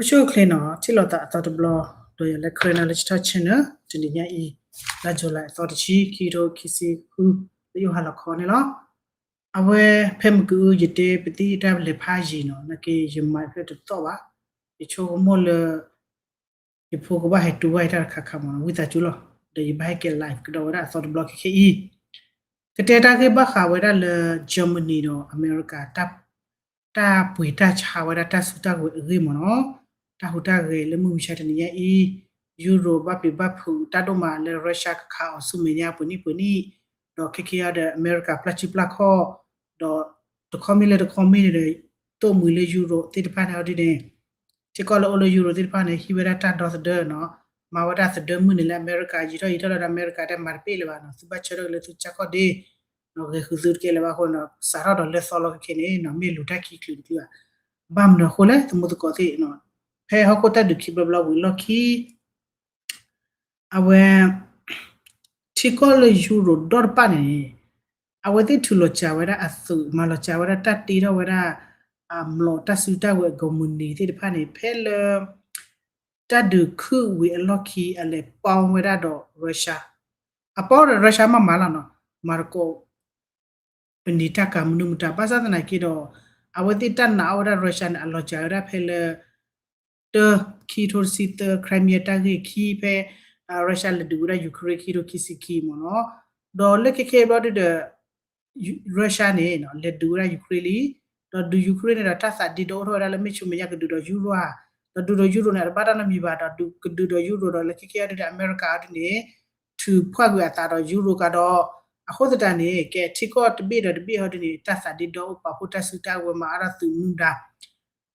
အိၣ်ဆူၣ်အိၣ်ချ့နီၤ, ထံၣ်လိာ်သးအသီတဘျီ, ဒီးယၤလၢ Karen Knowledge Talk Channel တနံၤညါအံၤ, လါ July အသီတဆံ ခံကထိခံဆံဃု, လၢယိၤဟၣ်လီၤခီန့ၣ်လီၤ. အဝဲဖဲမုၢ်ကအု ယတဲပသံၣ်တၢ်လဲၤဖးယံာ်နီၤ, နာ်က့ယမၤဖျၢၣ်တသီၣ်ဘၣ်, ယဆိကမိၣ်လၢ ယဖိကဘၣ်ဟဲတူၢ်ဘၣ်ယတၢ်တခါခါမးနီၤ, ဝံသးစူၤလီၤ, ဒီးယဘၣ်ဟဲက့ၤ live ကဒီးဝဲဒၣ်အသီတဘျီခဲခဲအံၤ, ကတဲတၢ်ဂ့ၢ်ဘၣ်ဃးဝဲဒၣ်လၢ Germany ဒီးအမဲရကၤ တၢ်ပှ့ၤတၢ်ဆါဝဲဒၣ်တၢ်စုတၢ်ဝဲၤအဂ့ၢ်မးနီၤ, တၢ်ဟူးတၢ်ဂဲၤလၢမုၢ်မဆါတနံၤညါအံၤ, Europe ဘၣ်ပျံၤဘၣ်ဖုးတၢ်ဒိၣ်မးလၢ Russia ကခးအီၤဆူမဲာ်ညါပှဲၤနံၣ်ပှဲၤနံၣ်, ဒီးခဲခဲအံၤဒီး အမဲရကၤ ပျၢ်စုပျၢ်ခီၣ်, ဒီးတခီမ့ၢ်လၢတခီမ့ၢ်န့ၣ်ဒီး သိၣ်မှံၤလၢ Europe သ့ၣ်တဖၣ်န့ၣ်အီၤဒ်န့ၣ် ထံကီၢ်လၢအိၣ်လၢ Europe သ့ၣ်တဖၣ်န့ၣ် ဟံးဝဲဒၣ်တၢ်ဒီသဒၢနီၤ, မၤဝဲဒၣ်သဒၢမုၢ်န့ၣ်လၢအမဲရကၤ ယံာ်ထီၣ်ယံာ်ထီၣ်လီၤဒီး အမဲရကၤတဲမၤတပ့ၢ်လၢၤဘၣ်နီၤ, သုဘၣ်ဆၢထၢၣ်က့ၤလၢသုကစၢ်ခီၣ်ဒ့, ဂဲၤဃုာ်သုတကဲလၢၤဘၣ်အဃိန့ၣ် စးထီၣ်ဒီးလၢသီလီၤခဲခဲန့ၣ်နီၤ မ့ၢ်လူၤတၢ်ခံချုးတချုးဘၣ်, ဘၣ်မနုၤအဃိလဲၣ် သမူသကိးသ့ၣ်, ဖဲဟီၣ်ခိၣ်တၢ်ဒုးခံဘျီဘျီဝံၤလီၢ်ခံ အဝဲ ထံကီၢ်လၢ Europe ဒီတဖၣ်န့ၣ် အဝဲသ့ၣ်ထုးလီၤစှၤဝဲဒၣ်အသုး မၤလီၤစှၤဝဲဒၣ်တၢ်တ့ထီၣ်ဝဲဒၣ် အမျိာ်တၢ်စုတၢ်ဝဲၤ company သ့ၣ်တဖၣ်န့ၣ် ဖဲလၢ တၢ်ဒုးခုၣ်ဝံၤအလီၢ်ခံ အလဲၤပီဝဲဒၣ်ဒီး Russia, အပီဒီး Russia မးမးလီၤနီၤ, မၤသကိး ပနံာ်တၢ်ကၤမနုၤမတၤ ဘၣ်ဆၣ်သနာ်က့ဒီး အဝဲသ့ၣ်တၢ်နာ်အီၣ်ဝဲဒၣ် Russia န့ၣ် အလီၤစှၤဝဲဒၣ်ဖဲလၢ တၢ ခံကထိတဆံသၢ Crimea တၢ်ဂ့ၢ်ခံဖဲ Russia လဲၤဒုးဝဲဒၣ် Ukraine ခံကထိခံဆံခံမးနီၤ, ဒီးလၢခဲခဲအံၤဘျီဒုဒီး Russia န့ၣ် လဲၤဒုးဝဲဒၣ် Ukraine လံ, ဒီးဒုး Ukraine န့ၣ်ဒီး တၢ်သးဒ့ဒီအိၣ်ထီၣ်ဝဲဒၣ်လၢမ့ၢ်ဆူမဲာ်ညါကဒုးဒီး Europe ဧါ, ဒီးဒုးဒီး Europe န့ၣ် အတဘၣ်တၢ်နီတမံၤဘၣ်ဒီး ကဒုးဒီး Europe ဒီးလၢခဲခဲအံၤဒုဒီး အမဲရကၤအီၤဒ်န့ၣ် ထုးဖှၣ်ကွံာ်အသးဒီး Europe ကဒီး, အဃိသတးန့ၣ် ကဲထံကီၢ်တဘ့ၣ်ဒီးတဘ့ၣ်အီၤဒ်န့ၣ် တၢ်သးဒ့ဒီအိၣ် ပာ်ဖှိၣ်တၢ်စုတၢ်ဝဲၤ မၤအါထီၣ်သုးမနုၤမတၤ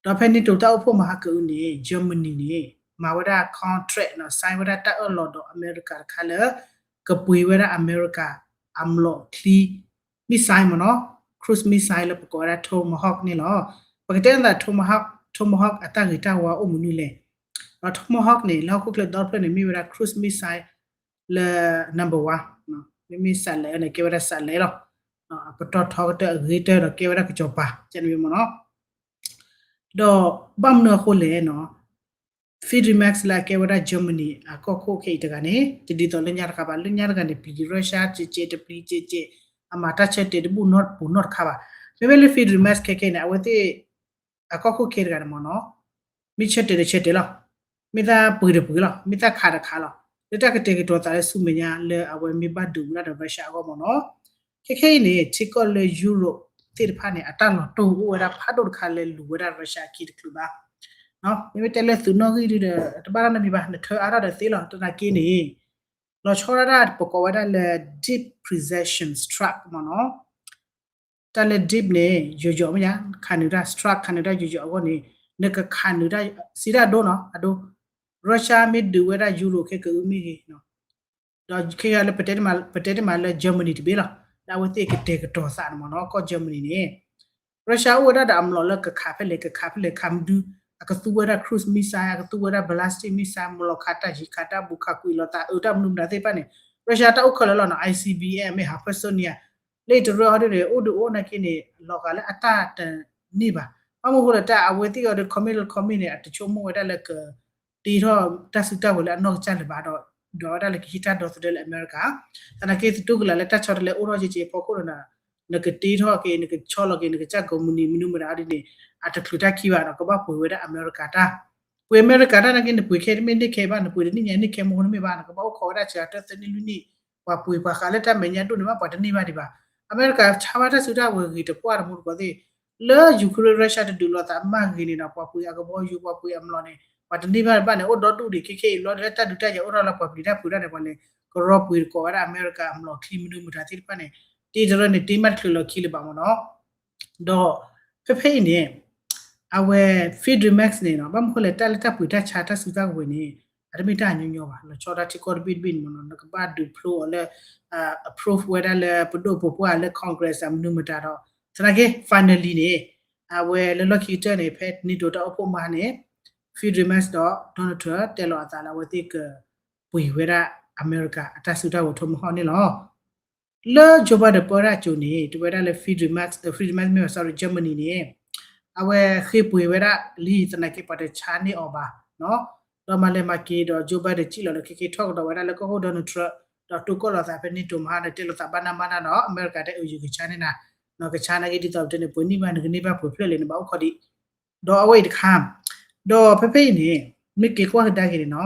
ဒီးဖဲ NATO တၢ်အိၣ်ဖှိၣ်မၤဟးကၢအုန့ၣ် Germany န့ၣ် မၤဝဲဒၣ် contract နီၤ sign ဝဲဒၣ်တၢ်အၢၣ်လီၤဒီးအမဲရကၤတခါလၢ ကပှ့ၤဝဲဒၣ်အမဲရကၤ အမျိာ်ချံ missile မးနီၤ, cruise missile လၢပကိးဝဲဒၣ် Tomahawk န့ၣ်လီၤ. ပကတဲနသး Tomahawk, Tomahawk အတၢ်ဂ့ၤတၢ်ဝါအိၣ်မနုၤလဲၣ်, ဒီး Tomahawk န့ၣ် လၢဟီၣ်ခိၣ်ချၢဒီဖျၢၣ်န့ၣ် မ့ၢ်ဝဲဒၣ် cruise missile လၢ number one, မ့မ့ၢ်စးလဲၤန့ၣ် ကဲဝဲဒၣ်စးလဲၤလီၤ, အပတီၢ်ထီကတၢၢ်အဂ့ၤတၢၢ်ဒီးကဲဝဲဒၣ်ကစီၤပၤ ကဲန့ၣ်မ့ၢ်မးနီၤ. ဒီးဘၣ်မနုၤအဃိလဲၣ်နီၤ, Friedrich Merz လၢအကဲဝဲဒၣ် Germany အကီၢ်ခိၣ်ခဲအံၤတဂၤန့ၣ် တဒ်သိးလၢညါတဂၤဘၣ်, လၢညါတဂၤန့ၣ် ပျံၤ Russia ကဲးကဲး တပျံၤကဲးကဲး, အမၤတၢ်ဆၢတဲာ်တဘူၣ်နီတပူၤနီတခါဘၣ်. မ့မ့ၢ်လၢ Friedrich Merz ခဲခဲအံၤန့ၣ် အဝဲသ့ၣ် အကီၢ်ခိၣ်ခဲတဂၤန့ၣ်မ့ၢ်နီၤ, မ့ၢ်ဆၢတဲာ်ဒီးဆၢတဲာ်လီၤ, မ့ၢ်သးပှ့ၤဒီးပှ့ၤလီၤ, မ့ၢ်သးခးဒီးခးလီၤ, လၢတၢ်ကတဲာ်ကတီၤသးလၢဆူမဲာ်ညါလၢအဝဲမ့ၢ်ဘၣ်ဒုးဝဲဒၣ်ဒီး Russia အဂီၢ်မ့ၢ်နီၤ. ခဲခဲအံၤန့ၣ် ထံကီၢ်လၢ Europe သ့ၣ်တဖၣ်န့ၣ် အတၢ်လီၤတိၢ်အိၣ်ဝဲဒၣ်ဖးဒိၣ်တခါလၢလူၤဝဲဒၣ် Russia အခံတချုးဘၣ်. မ့မ့ၢ်တဲလၢသုးနီၣ်ဂံၢ်ဒုဒီး တဘၣ်တၢ်နီတမံၤဘၣ်, နထၢအါထီၣ်ဒီးသ့လီၤ. သနာ်က့န့ၣ် လီၤဆီဒၣ်တၢ်ပကိးဝဲဒၣ်လၢ deep precision strike မ့ၢ်နီၤ. တၢ်လၢ deep န့ၣ် ယိာ်ယိာ်မ့ၢ်ညါ, ခးနုာ်တၢ် strike ခးနုာ်တၢ်ယိာ်ယိာ်အဂီၢ်န့ၣ် နကခးနုာ်တၢ်စံးတၢ်ဒိနီၤ, အဒိ Russia မ့ၢ်ဒုးဝဲဒၣ် Europe ခဲကအုမ့ၢ်ဂ့ၤ, ဒီးခဲဂၤလၢ ပတဲတမးလၢ Germany တဘ့ၣ်လီၤ, လၢအဝဲသ့ၣ်ကတဲာ်ကတီၤသးန့ၣ်မ့ၢ်နီၤ, ကီၢ် Germany န့ၣ် Russia အိၣ်ဝဲဒၣ်ဒီးအမျိာ်လၢကခးဖဲလဲၣ် ကခးဖဲလဲၣ် ခးမနုၤ, အကသူဝဲဒၣ် cruise missile အကသူဝဲဒၣ် ballistic missile မျိာ်လီၤခးတၢ်ယံၤ ခးတၢ်ဘူး ခးကွံာ်လိာ်သး အၢတၢ်မနုၤမတၤသ့ၣ်တဖၣ်န့ၣ် Russia တၢ်အိၣ်ခဲလၢာ်လီၤနီၤ, ICBM မ့ၢ် hypersonic န့ၣ် လၢတရၢအီၤဒ်န့ၣ် အိၣ်ဒုးအိၣ်နာ်က့န့ၣ် လီၤဂာ်လၢအတၢ်တန့ၢ်ဘၣ်. ဘၣ်မနုၤအဃိလဲၣ် တၢ်အဝဲသ့ၣ်အီၤဒီး ခီမ့ၢ်လၢခီမ့ၢ်န့ၣ် အတဆိကမိၣ်ဝဲဒၣ်လၢက တ့ထီၣ်တၢ်စုတၢ်ဝဲၤလၢအနီၢ်ကစၢ်လၢၤဘၣ်ဒီး ဒီးဝဲဒၣ်လၢကဟ့ၣ်တၢ်ဒီသဒၢလၢအမဲရကၤ, သနာ်က့သတူၢ်ကလာ်လၢတၢ်ဆီတလဲအိၣ်ထီၣ်က့က့အဖီခိၣ်ဒီး နကတ့ထီၣ်က့ၤ နကဆီလီၤက့ၤ နကစၢ်ကိးမုၢ်နံၤမနုၤမတၤအီၤဒ်န့ၣ် အတချုးတၢ်ခံဘၣ်ဒီး ကဘၣ်ပှ့ၤဝဲဒၣ်အမဲရကၤတၢ်, ပှ့ၤအမဲရကၤတၢ်နာ်က့ နပှ့ၤခဲတမ့ၢ်န့ၢ်ခဲဘၣ် နပှ့ၤတနံၣ်ညါန့ၢ်ခဲမ့ၢ်န့ၣ်မ့ၢ်ဘၣ် နကဘၣ်အိၣ်ခိးဝဲဒၣ်စှၤတၢၢ်သၢနံၣ်လွံၢ်နံၣ်, ပှၤပှ့ၤပှၤဃးလၢတၢ်မဲာ်ညါဒိၣ်န့ၣ်ဘၣ် ပှၤတန့ၢ်ဘၣ်ဒံးဘၣ်. အမဲရကၤဆါဘၣ်တၢ်စုတၢ်ဝဲၤဂ့ၤတပှၢ်တမူတကိးသ့ၣ် လၢ Ukraine Russia တဒုးလိာ်သးမးဂ့ၤန့ၣ်ဒီး ပှၤပှ့ၤအကဘီယူၤ ပှၤပှ့ၤအမျိာ်န့ၣ် ပှၤတန့ၢ်ဘၣ်ဘၣ်န့ၣ် အိၣ်ဒီဒူၣ်ဒံး ခဲခဲအံၤလီၤလၢတၢ်ဒုးတၢ်ယၤအိၣ်ထီၣ်လၢပှၤပျံၤတၢ်ဖုးတၢ်န့ၣ် ပှၤလဲၤကရီပှ့ၤတကိးဝဲဒၣ်အမဲရကၤအမျိာ်ချံမနုၤမတၤသ့ၣ်တဖၣ်န့ၣ် တ့တရၢန့ၣ် တ့မးတချုးလီၤခံလၢၤဘၣ်မ့ၢ်နီၤ. ဒီးဖဲဖဲအံၤန့ၣ် အဝဲ Friedrich Merz န့ၣ်နီၤ ဘၣ်မနုၤဃိလဲၣ် တၢ်လၢတၢ်ပှ့ၤတၢ်ဆါတၢ်စုတၢ်ကဝဲၤန့ၣ် အတမ့ၢ်တၢ်ညီညီဘၣ် လီၤဆီဒၣ်ထံကီၢ်တဘ့ၣ်တဘ့ၣ်န့ၣ်မ့ၢ်နီၤ နကဘၣ်ဒုးဖျိအီၤလၢ approve ဝဲဒၣ်လၢပဒိၣ်ပပှၢ်လၢ Congress အမနုၤမတၤဒီး သနာ်က့ finally န့ၣ် အဝဲလၢလီၢ်ခံကတၢၢ်န့ၣ် ဖဲ NATO တၢ်အိၣ်ဖှိၣ်မါန့ၣ် Friedrich Merz ဒီး Donald Trump တဲလီၤအသးလၢအဝဲသ့ၣ်က ပှ့ၤဝဲဒၣ်အမဲရကၤအတၢ်စုတၢ်ဝဲၤ Tomahawk န့ၣ်လီၤ. လၢ Joe Biden ပၢတၢ်အစိၤန့ၣ် တဝဲဒၣ်လၢ Friedrich Merz, Friedrich Merz မ့ၢ် sorry Germany န့ၣ် အဝဲဃ့ပှ့ၤဝဲဒၣ်လံ သနာ်က့ပှၤတဆါန့ၢ်အီၤဘၣ်နီၤ. ဒီးမၤလဲၤမၤက့ၤဒီး Joe Biden စံၣ်လီၤလၢခဲက့ၤထီၣ်ကဒီးဝဲဒၣ်လၢကီၢ်ခိၣ် Donald Trump ဒီးတိၢ်ကီၢ်လီၤသးဖဲ NATO မဟါန့ၣ် တဲလိာ်သးဘၣ်နၢ်မးနၢ်ဒီး အမဲရကၤတဲအုးယုးကဆါန့ၢ်နၤ, ကဆါနာ်က့ဒ်သိးပတဲန့ၣ် ပှဲၤနံၣ်ဘၣ်နကန့ၢ်ဘၣ်ပှဲၤဖျၢၣ်လဲၣ်န့ၣ် ဘၣ်အိၣ်ခိးဒံး ဒီးအဝဲအံၤတခါ, ဒီးဖဲဖဲအံၤန့ၣ် မ့ၢ်က့ၤကွၢ်ကဒါက့ၤန့ၣ်နီၤ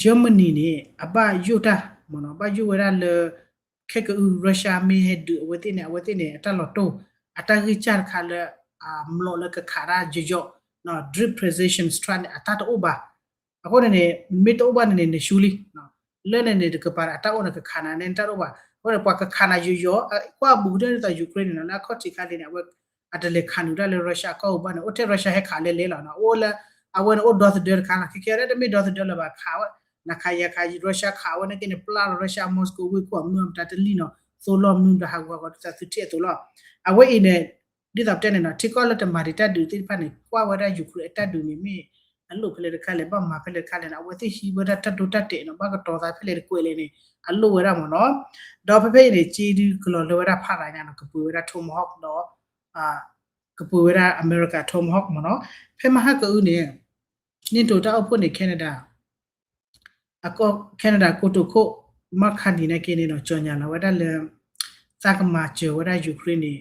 Germany န့ၣ် အဘၣ်ယိၣ်တၢ်မ့ၢ်နီၤ ဘၣ်ယိၣ်ဝဲဒၣ်လၢ ခဲကအု Russia မ့ၢ်ဟဲဒုးအဝဲသ့ၣ်န့ၣ် အဝဲသ့ၣ်န့ၣ် အတၢ်လီၤတိၢ် အတၢ်ဂံၢ်စၢ်တခါလၢ အမျိာ်လၢကခးတၢ်ယိာ်ယိာ် drip precision strike န့ၣ် အတၢ်တအိၣ်ဘၣ်. အဃိန့ၣ်န့ၣ် မ့ၢ်တအိၣ်ဘၣ်န့ၣ်န့ၣ် နရှုံးလံ လၢန့ၣ်န့ၣ် တကပၤန့ၣ် အတၢ်အိၣ်န့ၣ် ကခးနၤန့ၣ် တၢ်တအိၣ်ဘၣ်. အဃိန့ၣ် ပှၤကခးနၤယိာ်ယိာ် ကွၢ်ဘူးကတၢၢ်ဒ်သိး Ukraine န့ၣ်နီၤ လၢအခီၣ်ထံးခါလံန့ၣ် အဝဲ အတလဲၤခးနုာ်တၢ်လၢ Russia အကီၢ်ပူၤဘၣ်န့ၣ် အိၣ်ထဲ Russia ဟဲခးလဲၤလဲၤလီၤနီၤ အိၣ်လၢ အဝဲန့ၣ်အိၣ်ဒီသဒၢတခါလီၤ ခဲကဲဒၣ်တမ့ၢ်ဒီသဒၢလၢၤဘၣ်ခးဝဲ နခးယၤခး Russia ခးဝဲန့ၣ်က့န့ၣ် ပျၢ်လီၤ Russia Moscow ဝ့ၢ်ခိၣ်အမုၢ်အမတၤတလံၣ်နီၤ သိလီၤမုၢ်ဒီးဟးဂူာ်ဟးဂီၤဒ်သိးသုထံၣ်အသိးလီၤ. အဝဲအံၤန့ၣ် ဒ်သိးပတဲန့ၣ်နီၤ ထံကီၢ်လၢတမၤဒံးတၢ်ဒုးသ့ၣ်တဖၣ်န့ၣ် ကွၢ်ဝဲဒၣ် Ukraine အတၢ်ဒုးန့ၣ်မ့ၢ် အလိၣ်ဖဲလဲၣ်တခါလဲၣ် ဘၣ်မၤဖဲလဲၣ်တခါလဲၣ်န့ၣ် အဝဲသ့ၣ်ဟံးဝဲဒၣ်တၢ်ဒိတၢ်တဲာ်နီၤ ဘၣ်ကတီၤသးဖဲလဲၣ်တကွဲးလဲၣ်န့ၣ် အလိၣ်ဝဲဒၣ်မ့ၢ်နီၤ. ဒီးဖဲဖဲအံၤန့ၣ် က့ဒုကလီၤလၢဝဲဒၣ်ဖးရၤညါနီၤ ကပှ့ၤဝဲဒၣ် Tomahawk ဒီး ကပှ့ၤဝဲဒၣ်အမဲရကၤ Tomahawk မ့ၢ်နီၤ. ဖဲမဟါကအုန့ၣ် NATO တၢ်အိၣ်ဖှိၣ်န့ၣ် Canada အကီၢ် Canada ကိတိာ်ခိၣ် Mark Carney နာ်က့န့ၣ်ဒီး ကြေညာလီၤဝဲဒၣ်လၢ သးကမၤစၢၤဝဲဒၣ် Ukraine န့ၣ်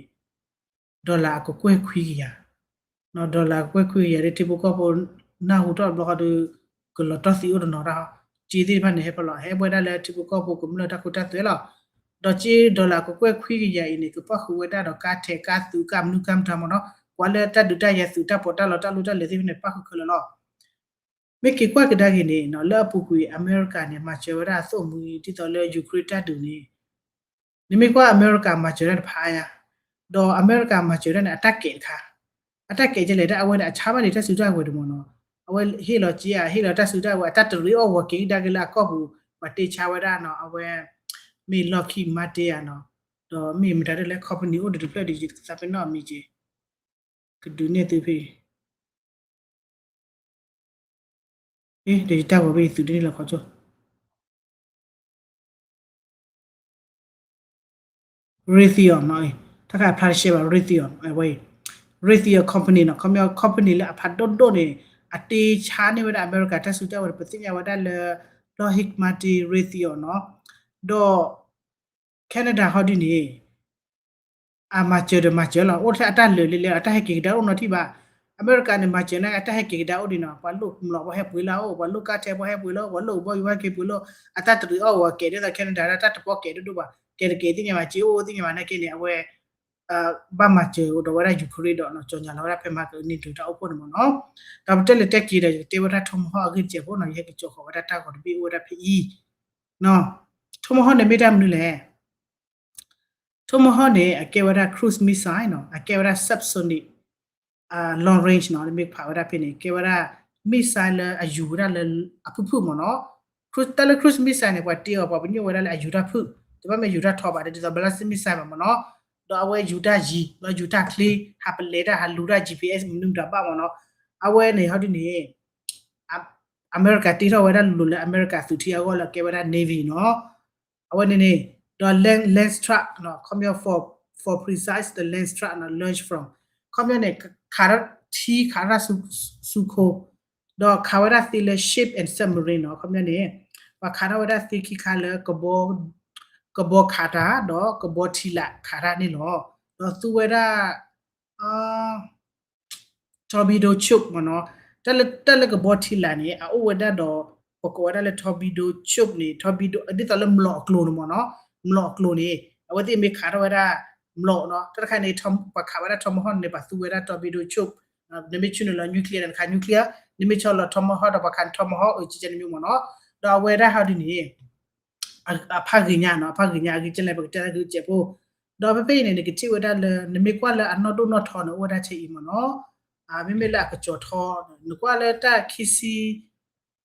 dollar အကကွဲၢ်ခွံကယၤ dollar အကကွဲၢ်ခွံကယၤဒီး ထံဖိကီၢ်ဖိ နၢ်ဟူထီၣ်တဘျီဃီဒီး ကလီၤတီၢ်သံအိၣ်တနီၤတၢ် က့သ့ၣ်တဖၣ်န့ၣ် ဟဲဖဲလီၤ ဟဲဝဲဒၣ်လၢထံဖိကီၢ်ဖိကမျၢၢ်တၢ်ခိတၢ်သွဲလီၤ. ဒီးက့ dollar အကကွဲၢ်ခွံကယၤအံၤန့ၣ် ကပၣ်ဃုာ်ဝဲဒၣ်ဒီးကါထဲကါသူကါမနုၤကါမတၤမ့ၢ်နီၤ ကွၢ်လၢတၢ်ဒုးတၢ်ယၤသူတၢ်ပီးတၢ်လီတၢ်လိၣ်တၢ်လဲၤသ့ၣ်တဖၣ်န့ၣ် ပၣ်ဃုာ်ခဲလၢာ်လီၤ. မ့ၢ်က့ၤကွၢ်ကဒါက့ၤန့ၣ် လၢအပူၤကွံာ်အမဲရကၤန့ၣ် မၤစၢၤဝဲဒၣ်အသိၣ်မှံဒ်သိးလၢ Ukraine တၢ်ဒုးန့ၣ် နမ့ၢ်ကွၢ်အမဲရကၤမၤစၢၤတၢ်တဖးညါ ဒီးအမဲရကၤမၤစၢၤတၢ်န့ၣ် အတၢ်ကဲးတခါ အတၢ်ကဲးကလဲၣ်ဒၣ် အဝဲန့ၣ် အဆါဘၣ်န့ၣ် တၢ်စုတၢ်ဝဲၤတမ့ၢ်နီၤ အဝဲဟ့ၣ်လီၤစ့ဧါ ဟ့ၣ်လီၤတၢ်စုတၢ်ဝဲၤ အတၢ်တရံးအီၣ်ဝီၤက့ၤကဒါက့ၤလၢအကီၢ်ပူၤ ပှၤတ့ဆါဝဲဒၣ်နီၤ အဝဲ မ့ၢ် Lockheed Martin ဧါနီၤ ဒီးမ့ၢ်မတၤဒ်လဲၣ် company အိၣ်ဒီးတဖျၢၣ်ဒီး ယသးပ့ၤနီၣ်အမံၤက့ၤ ကဒုးနဲၣ်သုဖဲ ဒီးယတၢ်ဂီၤဖဲယသုးဒ်န့ၣ်လီၤခီကၠိ Raytheon နီၤ တၢ်ခါဖျါတရှဲဘၣ် Raytheon အဝဲ Raytheon company နီၤ ခီပညီ company လၢအဖးဒိၣ်ဒိၣ်န့ၣ် အတ့ဆါန့ၢ်ဝဲဒၣ်အမဲရကၤတၢ်စုတၢ်ဝဲၤ ပသ့ၣ်ညါဝဲဒၣ်လၢ Lockheed Martin Raytheon နီၤ ဒီး Canada ဟီဒ်န့ၣ် အမၤစၢၤဒီးမၤစၢၤလီၤ အိၣ်ထဲအတၢ်လၢာ်လံလဲၣ် အတၢ်ဟဲက့ၤကဒါအိၣ်နီတထံၣ်ဘၣ်. အမဲရကၤန့ၣ် မၤစၢၤန့ၣ် အတၢ်ဟဲက့ၤကဒါအိၣ်ဒံးနီၤ ပှၤလိၣ်မျိာ်ဘၣ်ဟဲပှ့ၤလၢအအိၣ် ပှၤလိၣ်ကါထဲဘၣ်ဟဲပှ့ၤလၢအအိၣ် ပှၤလိၣ်ကဘီယူၤဘၣ်ဟဲက့ၤပှ့ၤလၢ အတၢ်တရံးအီၣ်ဝီၤကဲးဒ်သိး Canada ဒၣ်တၢ်တပီၢ်ကဲးဒိၣ်ဒိၣ်ဘၣ် ကဲးတကဲးသ့ၣ်ညါဘၣ် စ့အိၣ်သ့ၣ်ညါဘၣ်နာ်က့န့ၣ် အဝဲ ဘၣ်မၤစၢၤဒီးဝဲဒၣ် Ukraine ဒီး ကြေညာလီၤဝဲဒၣ်ဖဲမဟါကအု NATO တၢ်အိၣ်ဖှိၣ်န့ၣ်မ့ၢ်နီၤ. ဒီးပတဲလဲၤတဲက့ၤဒီး ယကတဲဝဲဒၣ် Tomahawk အဂ့ၢ်တစဲးဖိနီၤ ယဟဲက့ၤကၠီဃီၤဝဲဒၣ်တၢ်ဂီၤတဘ့ၣ်အိၣ်ဝဲဒၣ်ဖဲအံၤ Tomahawk န့ၣ်မ့ၢ်တၢ်မနုၤလဲၣ်. Tomahawk န့ၣ် အကဲဝဲဒၣ် cruise missile နီၤ အကဲဝဲဒၣ် subsonic long range နီၤ နမ့ၢ်ဖးဝဲဒၣ်ဖဲန့ၣ် ကဲဝဲဒၣ် missile လၢအယူၤဝဲဒၣ်လၢအဖုၣ်ဖုၣ်မ့ၢ်နီၤ. တၢ်လၢ cruise missile န့ၣ် ပှၤတ့အီၤ ပှၤပညိၣ်ဝဲဒၣ်လၢအယူၤတၢ်ဖုၣ် တဘၣ်မ့ၢ်ယူၤတၢ်ထီဘၣ် ဒ်သိး ballistic missile ဘၣ်မ့ၢ်နီၤ. ဒီးအဝဲယူၤတၢ်ယံၤ ဒီးယူၤတၢ်ချ့ ဟးပလဲၤတၢ်ဟးလူၤတၢ် G P S မနုၤမတၤဘၣ်မ့ၢ်နီၤ. အဝဲန့ၣ်ဟီဒ်န့ၣ် အမဲရကၤတ့ထီၣ်ဝဲဒၣ်လိၤလိၤလၢအမဲရကၤသုးထံအဂီၢ်လၢအကဲဝဲဒၣ် Navy နီၤ. အဝဲန့ၣ်န့ၣ် ဒီး Landstrike နီၤ ခီပညီ for for precise the Landstrike နီၤ launch from ခီပညီန့ၣ် ခးထီၣ်ထံခးထီၣ်ဆူခိ ဒီးခးဝဲဒၣ်သ့လၢ ship and submarine နီၤ ခီပညီန့ၣ် ပှၤခးထီၣ်ဝဲဒၣ်သ့ခံခါလၢ ကဘီခးတၢ် ဒီးကဘီထံလာ်ခးတၢ်န့ၣ်လီၤ. ဒီးသူဝဲဒၣ် torpedo tube မ့ၢ်နီၤ, တၢ်လၢကဘီထံလာ်န့ၣ် အအိၣ်ဝဲဒၣ်ဒီး ပကိးဝဲဒၣ်လၢ torpedo tube န့ၣ် torpedo ဒ်သိးလၢမျိာ်အကျိၤန့ၣ်မ့ၢ်နီၤ, မျိာ်အကျိၤန့ၣ် အဝဲသ့ၣ်မ့ၢ်ခးထီၣ်ဝဲဒၣ်မျိာ်နီၤ, တၢ်တခါန့ၣ် ပှၤခးဝဲဒၣ် tomahawk န့ၣ် ပှၤသူဝဲဒၣ် torpedo tube, နမ့ၢ်ဆူနုာ်လီၤ nuclear တၢ်တခါ nuclear, နမ့ၢ်ဆီလီၤ tomahawk ဒီးပှၤခးန့ၣ် tomahawk အုကကဲန့ၣ်မ့ၢ်မ့ၢ်နီၤ, ဒီးအဝဲဒၣ်ဟီဒ်န့ၣ် အဖးဂ့ၤညါနီၤ, အဖးဂ့ၤညါအဂ့ၢ်ကဲလဲၣ် ပကတဲဂ့ၢ်ကဲးဖိ, ဒီးဖဲဖဲအံၤန့ၣ် နကထံၣ်ဝဲဒၣ်လၢ နမ့ၢ်ကွၢ်လၢအနီၢ်ဒိၣ်နီၢ်ထီန့ၣ် အိၣ်ဝဲဒၣ်ထဲအံၤမ့ၢ်နီၤ, မ့မ့ၢ်လၢအကစီၤထီ, နကွၢ်လၢတၢ်ခံဆံ,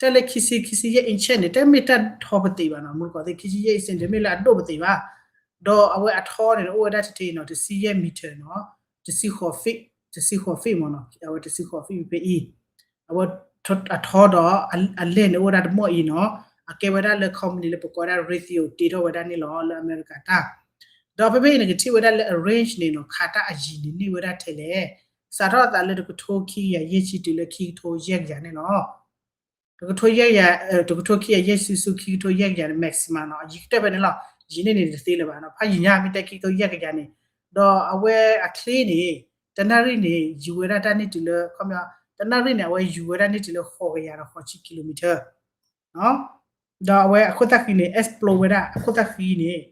တၢ်လၢခံဆံ ခံဆံယဲၢ် inch န့ၣ် တမ့ၢ်တၢ်ထီပသံးဘၣ်နီၤ, မူတကိးသ့ၣ် ခံဆံယဲၢ် inch တမ့ၢ်လၢအဒိၣ်ပသံးဘၣ်, ဒီးအဝဲအထီန့ၣ် အိၣ်ဝဲဒၣ်ထဲထဲအံၤနီၤ တဆံယဲၢ် meter နီၤ, တဆံဃိး feet, တဆံဃိး feet မ့ၢ်နီၤ, အဝဲတဆံဃိး feet ဖဲအံၤ, အဝဲအထီဒီးအလဲၢ်န့ၣ် အိၣ်ဝဲဒၣ်တမီၢ်အံၤနီၤ, အကဲဝဲဒၣ်လၢ company လၢပကိးဝဲဒၣ် Raytheon တ့ထီၣ်ဝဲဒၣ်န့ၣ်လီၤ လၢအမဲရကၤတၢ် ဒီးဖဲဖဲအံၤန့ၣ် ကထံၣ်ဝဲဒၣ်လၢအ range န့ၣ်နီၤ ခးတၢ်အယံၤန့ၣ်န့ၢ်ဝဲဒၣ်ထဲလဲၣ်, စးထီၣ်အသးလၢတကထိခံကယၤယဲၢ်ဆံတုၤလၢခံကထိယဲၢ်ကယၤန့ၣ်လီၤ. တကထိယဲၢ်ကယၤ, တကထိခံကယၤယဲၢ်ဆံဆူခံကထိယဲၢ်ကယၤန့ၣ် maximum နီၤ, ယံၤကတၢၢ်ဖဲန့ၣ်လီၤ. ယံၤန့ၢ်န့ၣ်တသ့လၢၤဘၣ်နီၤ, ဖးယံၤညါမ့ၢ်တဲခံကထိယဲၢ်ကယၤန့ၣ်, ဒီးအဝဲအချ့န့ၣ် တနၣ်ရံၣ်န့ၣ် ယူၤဝဲဒၣ်တၢ်န့ၢ်တုၤလၢ ခီပညီ တနၣ်ရံၣ်န့ၣ် အဝဲယူၤဝဲဒၣ်န့ၢ်တုၤလၢဃိးကယၤဒီးဃိးဆံ kilometer ဒီးအဝဲအခိၣ်သၣ်ဃံန့ၣ် explode ဝဲဒၣ် အခိၣ်သၣ်ဃံန့ၣ်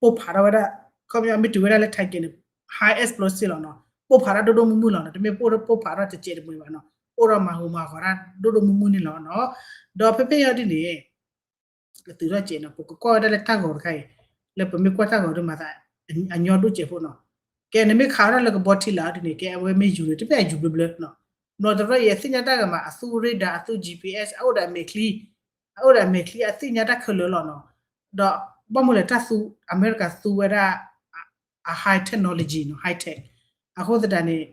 ပိၢ်ဖးထီၣ်ဝဲဒၣ် ခီပညီမ့ၢ်တုၤဝဲဒၣ်လၢ target န့ၣ် high explosive လီၤနီၤ, ပိၢ်ဖးထီၣ်ဒိၣ်ဒိၣ်မုၢ်မုၢ်လီၤနီၤ, တမ့ၢ်ပိၢ်ပိၢ်ဖးထီၣ်တစဲးတမှဲၤဘၣ်နီၤ, အိၣ်ဒီးမၤဟူးမၤဂီၤတၢ်ဒိၣ်ဒိၣ်မုၢ်မုၢ်န့ၣ်လီၤနီၤ. ဒီးဖဲဖဲအံၤဒ်န့ၣ် ကသုးထီၣ်စဲးနီၤ, ပကကွၢ်ဝဲဒၣ်လၢတၢ်ဂီၤတခါအံၤ, လၢပမ့ၢ်ကွၢ်တၢ်ဂီၤဒ်မၤသး အညီဒိၣ်စဲးဖိနီၤ. ကဲ နမ့ၢ်ခးဝဲဒၣ်လၢကဘီထံလာ်ဒ်န့ၣ် ကဲအဝဲမ့ၢ်ယူၤန့ၣ် တမ့ၢ်အယူၤဘျၢဘျၢနီၤ. ဘျီတရၢအံၤ အသ့ၣ်ညါတၢ်ဂ့ၤမး အသူ radar အသူ G P S အအိၣ်ဒီးအမဲာ်ချံ, အအိၣ်ဒီးအမဲာ်ချံ အသ့ၣ်ညါတၢ်ခဲလၢာ်လီၤနီၤ. ဒီးဘၣ်မနုၤလဲၣ် တၢ်သူ အမဲရကၤသူဝဲဒၣ် အ high technology နီၤ, high tech အဃိသတးန့ၣ်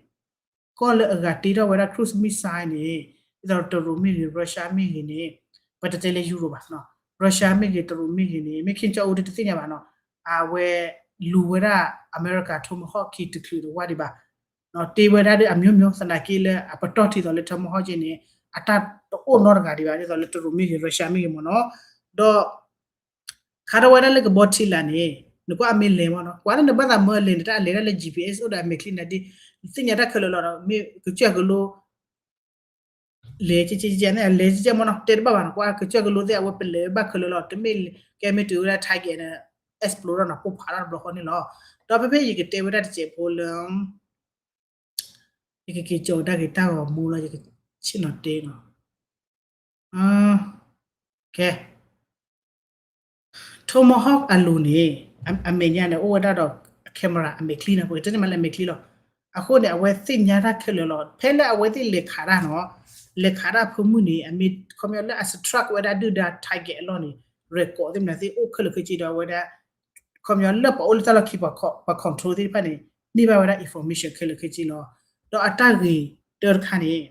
ကီၢ်လၢအဂၤတ့ထီၣ်ဝဲဒၣ် cruise missile န့ၣ် ဒ်သိးတရူးမ့ၢ်ဂ့ၤ Russia မ့ၢ်ဂ့ၤန့ၣ် ပတတဲလၢ Europe ဘၣ်နီၤ, Russia မ့ၢ်ဂ့ၤ တရူးမ့ၢ်ဂ့ၤန့ၣ် မ့ၢ် Kim Jong Un ဒ်တသ့ၣ်ညါဘၣ်နီၤ, အဝဲလူၤဝဲဒၣ်အမဲရကၤ Tomahawk ခံတချုးတဝၢ်ဒံးဘၣ် တ့ဝဲဒၣ်ဒ်အမျိုးမျိုး သနာ်က့လၢအပတီၢ်ထံသိးလၢ Tomahawk က့န့ၣ် အတၢ်တအိၣ်နီတဂၤဒံးဘၣ် ဒ်သိးလၢတရူးမ့ၢ်ဂ့ၤ Russia မ့ၢ်ဂ့ၤမ့ၢ်နီၤ. ဒီး ခးထီၣ်ဝဲဒၣ်လၢကဘီထံလာ်န့ၣ် နကွၢ်အမ့ၢ်လဲၤမ့ၢ်နီၤ, ကွၢ်လၢနဘၣ်သးမၢလဲၤန့ၣ် တၢ်အလဲၤဒၣ်လၢ G P S အိၣ်ဒီးအမဲာ်ချံနၤဒ် သ့ၣ်ညါတၢ်ခဲလၢာ်လီၤဒီး မ့ၢ်ကစၢၢ်ကလိ လဲၤကဲကဲန့ၣ် အလဲၤကဲကဲမ့ၢ်နီၤ တဲတဘၣ်ဘၣ်နီၤ, ကွၢ်ကစၢၢ်ကလိသ့ၣ် အဝဲပလဲၤဘၣ်ခဲလၢာ်လီၤ, တမ့ၢ်ကဲမ့ၢ်တုၤဝဲဒၣ် target န့ၣ် explode ဒီးနီၤ ပိၢ်ဖးထီၣ်တဘျီဃီန့ၣ်လီၤ. ဒီးဖဲဖဲယကတဲဝဲဒၣ်တစဲးဖိလၢ ယကက့ၤကၠီၤဒၣ်က့ၤတၢ်ဂီၤမူလီၤ ယကဆ့ၣ်နီၤတဲနီၤ, ကဲ Tomahawk အလိၤန့ၣ် အမဲာ်ညါန့ၣ် အိၣ်ဝဲဒၣ်ဒီး camera အမဲာ်ချံနီၤ, ပကတဲန့ၣ်မးလၢအမဲာ်ချံလီၤ. အဃိန့ၣ် အဝဲသ့ၣ်ညါတၢ်ခဲလၢာ်လီၤ. ဖဲလၢအဝဲသ့ၣ်လဲၤခးတၢ်နီၤ, လဲၤခးတၢ်အဖၢမုၢ်န့ၣ် အမ့ၢ်ခီပညီလၢအ strike ဝဲဒၣ်ဒုၣ်ဒါ target အလီၢ်န့ၣ် record သ့ၣ်မနုၤသ့ၣ်အိၣ်ခဲလၢာ်ခဲဆ့ဒီးအဝဲဒၣ် ခီပညီလၢပှၤအိၣ်လၢတၢ်လီၢ်ခံ ပှၤ control သ့ၣ်တဖၣ်န့ၣ် န့ၢ်ဘၣ်ဝဲဒၣ် information ခဲလၢာ်ခဲဆ့လီၤ. ဒီးအတၢ်ဂ့ၤတၢတခါန့ၣ်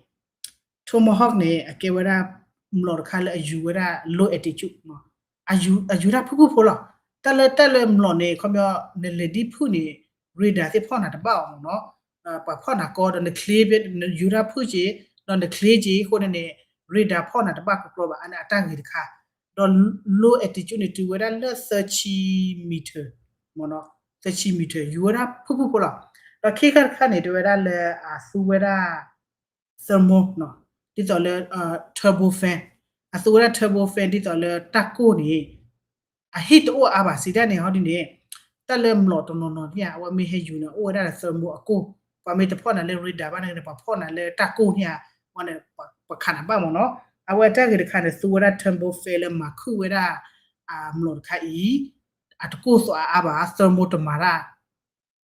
Tomahawk န့ၣ် အကဲဝဲဒၣ် မျိာ်တခါလၢအယူၤဝဲဒၣ် low altitude အယူၤတၢ်ဖုၣ်ဖုၣ်ဖိလီၤ. တၢ်လၢတၢ်လၢမျိာ်န့ၣ် ခီပညီ နလဲၤဒ်ဖုၣ်န့ၣ် radar သ့ၣ်ဖီၣ်နၤတဘၣ်အီၤမ့ၢ်နီၤ, ပှၤဖီၣ်နၤကီဒီးနချ့ ယူၤတၢ်ဖုၣ်က့ၤ ဒီးနချ့က့ၤအဃိန့ၣ်န့ၣ် radar ဖီၣ်နၤတဘၣ်ကကျီဘၣ် အန့ၣ်အတၢ်ဂ့ၤတခါ, ဒီး low altitude န့ၣ် တုၤဝဲဒၣ်လၢသၢဆံ meter မ့ၢ်နီၤ, သၢဆံ meter ယူၤဝဲဒၣ်ဖုၣ်ဖုၣ်ဖိလီၤ. ဒီးခံခါတခါန့ၣ် တဲဝဲဒၣ်လၢအသူဝဲဒၣ် thermal ဒ်သိးလၢ turbofan အသူဝဲဒၣ် turbofan ဒ်သိးလၢတၢ်ကိၢ်န့ၣ် အ heat တအိၣ်အါဘၣ် စံးတၢ်န့ၣ် ဟီဒ်န့ၣ် တၢ်လၢမျိာ်တနီၤနီၤန့ၣ် အဝဲမ့ၢ်ဟဲယူၤန့ၣ် အိၣ်ဝဲဒၣ်ဒီး thermal အကိၢ်, ပှၤမ့ၢ်တဖီၣ်နၤလၢ radar ဘၣ်န့ၣ် ပှၤဖီၣ်နၤလၢတၢ်ကိၢ်န့ၣ် ဝဲန့ၣ် ပှၤခးနၤဘၣ်မ့ၢ်နီၤ. အဝဲတၢ်ဂ့ၤတခါန့ၣ် သူဝဲဒၣ် turbofan လၢမၤခုၣ်ဝဲဒၣ် မျိာ်တခါအံၤ အတကိၢ်သီအါအါဘၣ် thermal တမၤတၢ်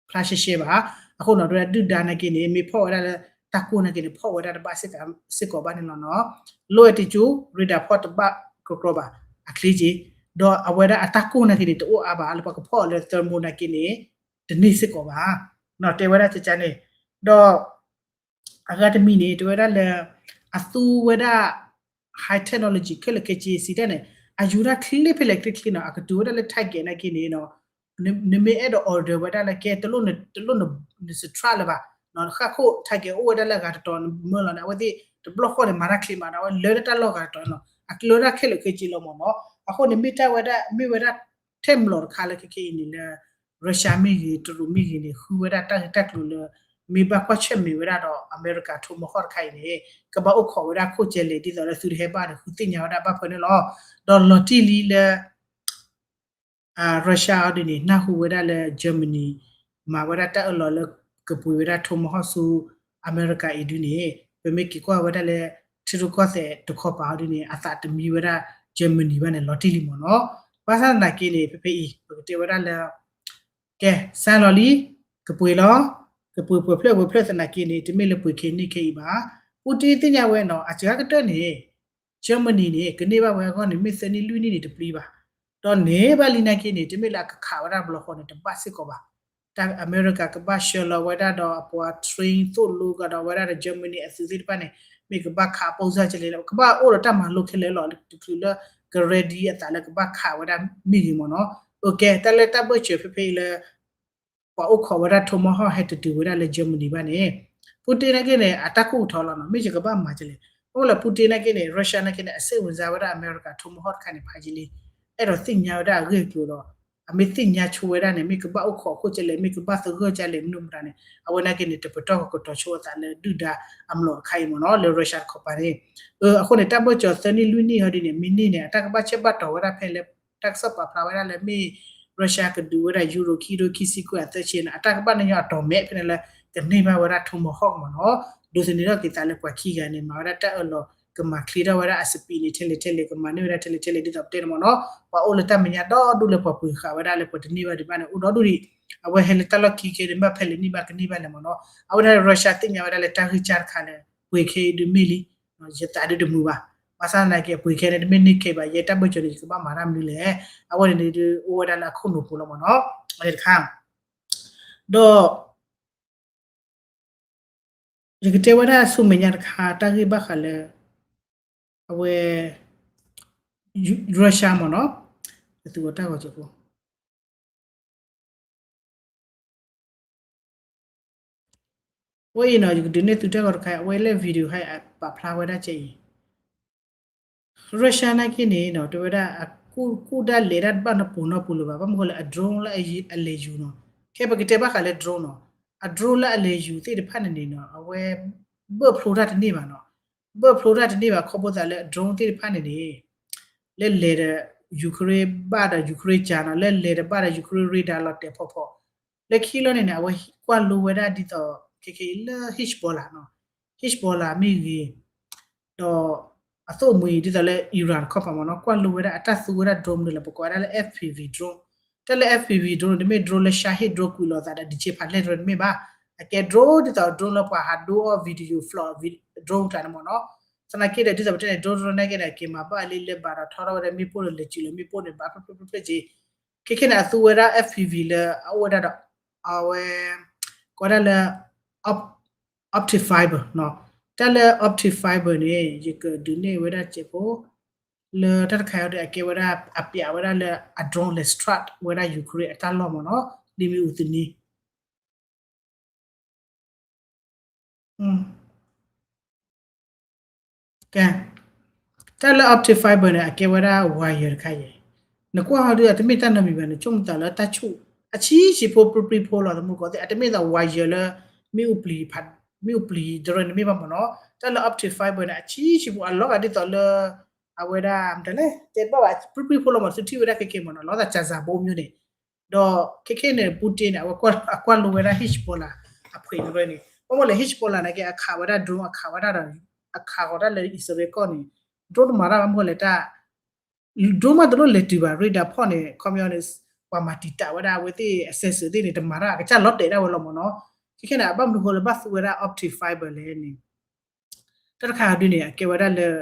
ဖျါရှဲရှဲဘၣ်. အဃိန့ၣ် တဲဝဲဒၣ်ဒုၣ်ဒါနာ်က့န့ၣ် မ့ၢ်ဖီၣ်ဝဲဒၣ်လၢ တၢ်ကိၢ်နာ်က့န့ၣ် ဖီၣ်ဝဲဒၣ်တဘၣ်စ့ၢ်ကီးဘၣ်န့ၣ်လီၤနီၤ. လီၤအဲးတကၠိ radar ဖီၣ်တဘၣ်ကီကီဘၣ် အချ့က့ၤ, ဒီးအဝဲဒၣ်အတၢ်ကိၢ်နာ်က့န့ၣ် တအိၣ်အါဘၣ် လၢပှၤကဖီၣ်အီၤလၢ thermal နာ်က့န့ၣ် တန့ၢ်စ့ၢ်ကီးဘၣ်. တဲဝဲဒၣ်ကကန့ၣ် ဒီး အဂၤတမံၤန့ၣ် တဲဝဲဒၣ်လၢ အသူဝဲဒၣ် high technology ခဲလၢာ်ခဲဆ့စံးတၢ်န့ၣ် အယူၤတၢ်ချ့ဖဲလဲၣ်ချ့ချ့နီၤ အကတုၤဝဲဒၣ်လၢ target နာ်က့န့ၣ်နီၤ နမ့ၢ်အဲၣ်ဒိး order ဝဲဒၣ်လၢကဲ တလိၣ်န strike လၢၤဘၣ်, ဃၣ်ခိၣ် target အိၣ်ဝဲဒၣ်လၢအဂၤတတီၤ နမၢလီၤန့ၣ် အဝဲသ့ၣ်တဘျီဃီန့ၣ် မၤတၢ်ချ့မးဒီး အဝဲလၢတၢ်လီၢ်ဂၤတတီၤနီၤ အကလၢတၢ်ခဲလၢာ်ခဲဆ့လီၤမ့ၢ်နီၤ. အဃိန့ၣ် မ့ၢ်တၢ်ဝဲဒၣ် မ့ၢ်ဝဲဒၣ်ထဲမျိာ်တခါလၢခဲခဲအံၤန့ၣ်လၢ Russia မ့ၢ်ဂ့ၤ တရူးမ့ၢ်ဂ့ၤန့ၣ် ဃုဝဲဒၣ်တၢ်ဂ့ၢ်တၢ်ကျိၤလၢ မ့ၢ်ဘၣ်ကွၢ်ဆၢၣ်မဲာ်ဝဲဒၣ်ဒီး အမဲရကၤ Tomahawk တခါအံၤန့ၣ် ကဘၣ်အိၣ်ခိးဝဲဒၣ်ခိၣ်ကဲလဲၣ် ဒ်သိးလၢသုတဟဲဘၣ်န့ၣ် ဃုသ့ၣ်ညါဝဲဒၣ်ဘၣ်ဖၢန့ၣ်လီၤ. ဒီးလီၤတံၢ်လံလၢ Russia အီၤဒ်န့ၣ် နၢ်ဟူဝဲဒၣ်လၢ Germany မၤဝဲဒၣ်တၢ်အၢၣ်လီၤလၢကပှ့ၤဝဲဒၣ် Tomahawk ဆူ အမဲရကၤအံၤဒ်န့ၣ် ပမ့ၢ်က့ၤကွၢ်ဝဲဒၣ်လၢ ထံရူၢ်ကီၢ်သဲးတခီပၤအီၤဒ်န့ၣ် အသးတမံဝဲဒၣ် Germany ဘၣ်န့ၣ် လီၤတံၢ်လံမ့ၢ်နီၤ. ဘၣ်ဆၣ်သနာ်က့န့ၣ် ဖဲဖဲအံၤ ပကတဲဝဲဒၣ်လၢ ကဲ စါလီၤလံ ကပှ့ၤလီၤ ကပှ့ၤပှဲၤဖျၢၣ်ပှဲၤဖျၢၣ်သနာ်က့န့ၣ် တမ့ၢ်လၢပှ့ၤခဲန့ၢ်ခဲအံၤဘၣ်. Putin သ့ၣ်ညါဝဲနီၤ အစှၤကတၢၢ်န့ၣ် Germany န့ၣ် ကန့ၢ်ဘၣ်ဝဲအဂီၢ်န့ၣ် မ့ၢ်သၢနံၣ်လွံၢ်နံၣ်န့ၣ်တပျံၤဘၣ်. ဒီးန့ၢ်ဘၣ်လံနာ်က့န့ၣ် တမ့ၢ်လၢအကခးဝဲဒၣ်တဘျီဃီန့ၣ် တဘၣ်စ့ၢ်ကီးဘၣ်. တၢ်အမဲရကၤကဘၣ်ဆှၢလီၤဝဲဒၣ်ဒီးအပှၤ train သိၣ်လိကဒီးဝဲဒၣ်ဒီး Germany အသုးသ့ၣ်တဖၣ်န့ၣ် မ့ၢ်ကဘၣ်ခး ပုံစံ ကလဲၣ်လီၤ ကဘၣ်အိၣ်ဒီးတၢ်မၤလိခဲလၢာ်လီၤ တချုးလၢက ready အသးလၢကဘၣ်ခးဝဲဒၣ်မ့ၢ်ဂ့ၤမ့ၢ်နီၤ. ကဲ တၢ်လၢတၢ်ဘၢၣ်စၢၤဖဲဖဲအံၤလၢ ပှၤအိၣ်ခိးဝဲဒၣ် Tomahawk ဟဲတတုၤဝဲဒၣ်လၢ Germany ဘၣ်န့ၣ် Putin နာ်က့န့ၣ် အတၢ်ကူၣ်ထီၣ်လီၤနီၤ မ့ၢ်ယကဘၣ်မၤကလဲၣ်. အိၣ်လၢ Putin နာ်က့န့ၣ် Russia နာ်က့န့ၣ် အစိတ်ဝင်စားဝဲဒၣ် America Tomahawk တခါန့ၣ် ဖးယံာ်လံ အဲၣ်ဒိးသ့ၣ်ညါဝဲဒၣ်အဂ့ၢ်အကျိၤဒီး အမ့ၢ်သ့ၣ်ညါဆိဝဲဒၣ်န့ၣ် မ့ၢ်ကဘၣ်အိၣ်ခိးအခိၣ်ကလဲၣ် မ့ၢ်ကဘၣ်သဂၢၢ်ကလဲၣ် မနုၤမတၤန့ၣ် အဝဲနာ်က့န့ၣ် တပတီၢ်ကကတီၤဆိအသးလၢဒုၣ်ဒါအမျိာ်တခါအံၤမ့ၢ်နီၤ လၢ Russia တခီပၤန့ၣ် အဃိန့ၣ် တၢ်ဘၢၣ်စၢၤသၢနံၣ်လွံၢ်နံၣ်ဟီဒ်န့ၣ် မ့ၢ်န့ၢ်န့ၣ် အတၢ်ကဘၣ်ဆဲးဘၣ်တီၤဝဲဒၣ်ဖဲလဲၣ် တၢ်ကစီၣ်ပာ်ဖျါဝဲဒၣ်လၢမ့ၢ် Russia ကဒုးဝဲဒၣ် Euro ခံဒိခံဆံခွံအသၢဆံန့ၣ် အတၢ်ကဘၣ်ညီညီအတီၤမဲာ်ဖဲန့ၣ်လၢ ကန့ၢ်ဘၣ်ဝဲဒၣ် Tomahawk မ့ၢ်နီၤ ဒိးသန့ၤထီၣ်က့ၤသးလၢပှၤခံဂၤန့ၣ် မၤဝဲဒၣ်တၢ်အၢၣ်လီၤ ကမၤချ့ထီၣ်ဝဲဒၣ်အ speed န့ၣ် ထဲလဲၣ်ထဲလဲၣ် ကမၤန့ၢ်ဝဲဒၣ်ထဲလဲၣ်ထဲလဲၣ် ဒ်သိးပတဲန့ၣ်မ့ၢ်နီၤ ပှၤအိၣ်လၢတၢ်မဲာ်ညါဒီဒူၣ်လၢပှၤပှ့ၤဃာ်ဝဲဒၣ်လၢပှၤတန့ၢ်ဘၣ်ဒံးဘၣ်န့ၣ် အိၣ်ဒီဒူၣ်ဒံး အဝဲဟဲလၢတၢ်လီၢ်ခံက့ၤဒံးဘၣ် ဖဲလဲၣ်န့ၢ်ဘၣ်ကန့ၢ်ဘၣ်လဲၣ်မ့ၢ်နီၤ အဝဲဒၣ် Russia သ့ၣ်ညါဝဲဒၣ်လၢတၢ်ဂ့ၢ်ကၢ်တခါလၢ ပှ့ၤခဲအံၤဒုးမ့ၢ်လံ ယသးဒုးတမုာ်ဘၣ် ဘၣ်ဆၣ်သနာ်က့ အပှ့ၤခဲန့ၣ် တမ့ၢ်န့ၢ်ခဲဘၣ် ယဲတၢ်ဘၢၣ်စၢၤန့ၣ် ယကဘၣ်မၤတၢ်မနုၤလဲၣ် အဝဲန့ၣ်ဒုးအိၣ်ဝဲဒၣ်လၢအခိၣ်နူာ်ပူၤလီၤမ့ၢ်နီၤ အဝဲန့ၣ်တခါ ဒီး ယကတဲဝဲဒၣ်ဆူမဲာ်ညါတခါ တၢ်ဂ့ၢ်ဘၣ်ဃးလၢ အဝဲ Russia မ့ၢ်နီၤ ယသူအီၤတၢ်ဂီၤစဲးဖိ အဝဲအံၤနီၤ ယကဒုးနဲၣ်သုတၢ်ဂီၤတခါ အဝဲလၢ video ဟဲပာ်ဖျါဝဲဒၣ်ကဲအံၤ Russia နာ်က့န့ၣ်နီၤ တဲဝဲဒၣ် အကူၣ်ဒၣ်လဲာ်ဒၣ်တဘၣ်နီတပူၤနီတပူၤလၢၤဘၣ် ဘၣ်မနုၤဃိလၢ အ drone လၢအလဲၤယူၤနီၤ ခဲပကတဲဘၣ်ဃးလၢ drone နီၤ အ drone လၢအလဲၤယူၤသ့ၣ်တဖၣ်န့ၣ်န့ၣ်နီၤ အဝဲ ဘၢၣ်ဖျိတၢ်တန့ၢ်ဘၣ်နီၤ ဘၢၣ်ဖျိတၢ်တန့ၢ်ဘၣ် ခီဖျိသးလၢ drone သ့ၣ်တဖၣ်န့ၣ်န့ၣ် လၢလဲၤဒီး Ukraine ဘၣ်ဒီး Ukraine ကၢနီၤ လၢလဲၤဒီးဘၣ်ဒီး Ukraine radar လီၤတဲာ်ဖီဖီ လၢခံလီၤန့ၣ်န့ၣ် အဝဲကွၢ်လိဝဲဒၣ်ဒ်သိး ခဲခဲအံၤလၢ Hezbollah နီၤ Hezbollah မ့ၢ်ဂ့ၤ ဒီးအသိၣ်မှံၤဒ်သိးလၢ Iran တခီပၤမ့ၢ်နီၤ ကွၢ်လိဝဲဒၣ်အတၢ်သူဝဲဒၣ် drone မနုၤလဲၣ် ပကိးဝဲဒၣ်လၢ FPV drone တၢ်လၢ FPV drone န့ၣ် တမ့ၢ် drone လၢ Shahed drone ကွံာ်လိာ်သးဒီး ဒံးဆ့ဖးလဲၢ် drone တမ့ၢ်ဘၣ် အကဲ drone ဒ်သိး drone လၢပှၤဟးဒိအီၣ် video flog drone တၢ်န့ၣ်မ့ၢ်နီၤ သနာ်က့ဒီး ဒ်သိးပတဲန့ၣ် drone drone နာ်က့န့ၣ် အက့ၤမၤဘၣ်လၢလဲၤဘၣ်ဒီးထီထီၣ်ဝဲဒၣ် မ့ၣ်ပိၢ်ဒီးလဲၤစံးလၢမ့ၣ်ပိၢ်န့ၣ် ဘၣ်ဖျၢၣ်ဖျၢၣ်ဖျၢၣ်ဖျၢၣ်က့ ခဲခဲန့ၣ် အသူဝဲဒၣ် FPV လၢအအိၣ်ဝဲဒၣ်ဒီး အဝဲ ကိးဒၣ်လၢ optic fiber နီၤ တၢ်လၢ optic fiber န့ၣ် ယကဒုးနဲၣ်ဝဲဒၣ်စဲးဖိ လၢတၢ်တခါအံၤဒီး အကဲဝဲဒၣ် အပျးဝဲဒၣ်လၢအ drone လဲၤ strike ဝဲဒၣ် Ukraine အတၢ်လီၢ်မ့ၢ်နီၤ လံမ့ၣ်အူသနံ ကဲ တၢ်လၢ optic fiber န့ၣ် အကဲဝဲဒၣ် wire တခါအံၤ နကွၢ်ဟီဒုး အတမ့ၢ်တၢ်နီတမံၤဘၣ်န့ၣ် ဆိကမိၣ်သးလၢတၢ်ဆူၣ် အဆံးဆံးဖိပြံပြံဖိလီၤ သမူသကိးသ့ၣ် အတမ့ၢ်သး wire လၢ မ့ၣ်အူပျံၤ မ့ၣ်အူပျံၤတရၢန့ၣ်မ့ၢ်ဘၣ်မ့ၢ်နီၤ တၢ်လၢ optic fiber န့ၣ် အဆံးဆံးဖိအလီၤဂာ်ဒ်သိးလၢ အဝဲဒၣ် မတၤလဲၣ် တဲတဘၣ်ဘၣ် ပြံပြံဖိလီၤမ့ၢ် သုထံၣ်ဝဲဒၣ်ခဲခဲမ့ၢ်နီၤ လီၤသး ကၠၤစၢ်ဘိမ့ၢ်န့ၣ် ဒီးခဲခဲန့ၣ် Putin န့ၣ် အဝဲအကွၢ်လိဝဲဒၣ် Hezbollah အဖှဲးတရၢန့ၣ် ဘၣ်မ့ၢ်လဲၣ် Hezbollah န့ၣ်က့ အခးဝဲဒၣ် drone အခးဝဲဒၣ်ဒီး အခးဃီၤတၢ်လၢအံၣ်စရ့လးကီၢ်န့ၣ် drone တမၤတၢ်ဘၣ်မ့ၢ်လဲၣ်တၢ် drone မးတလိၣ်လဲၤတုၤဘၣ် radar ဖီၣ်န့ၣ် ခီပညီန့ၣ် ပှၤမၤတံာ်တာ်ဝဲဒၣ်အဝဲသ့ၣ်အ sensor သ့ၣ်န့ၣ် တမၤတၢ် အကစၢ်လီၤတဲာ်ဒၣ်ဝဲလီၤမ့ၢ်နီၤ ခဲခဲန့ၣ် အဘၣ်မနုၤဃိလၢဘၣ်သူဝဲဒၣ် optic fiber လဲၣ်န့ၣ် တၢ်တခါဒုးန့ၣ် အကဲဝဲဒၣ်လၢ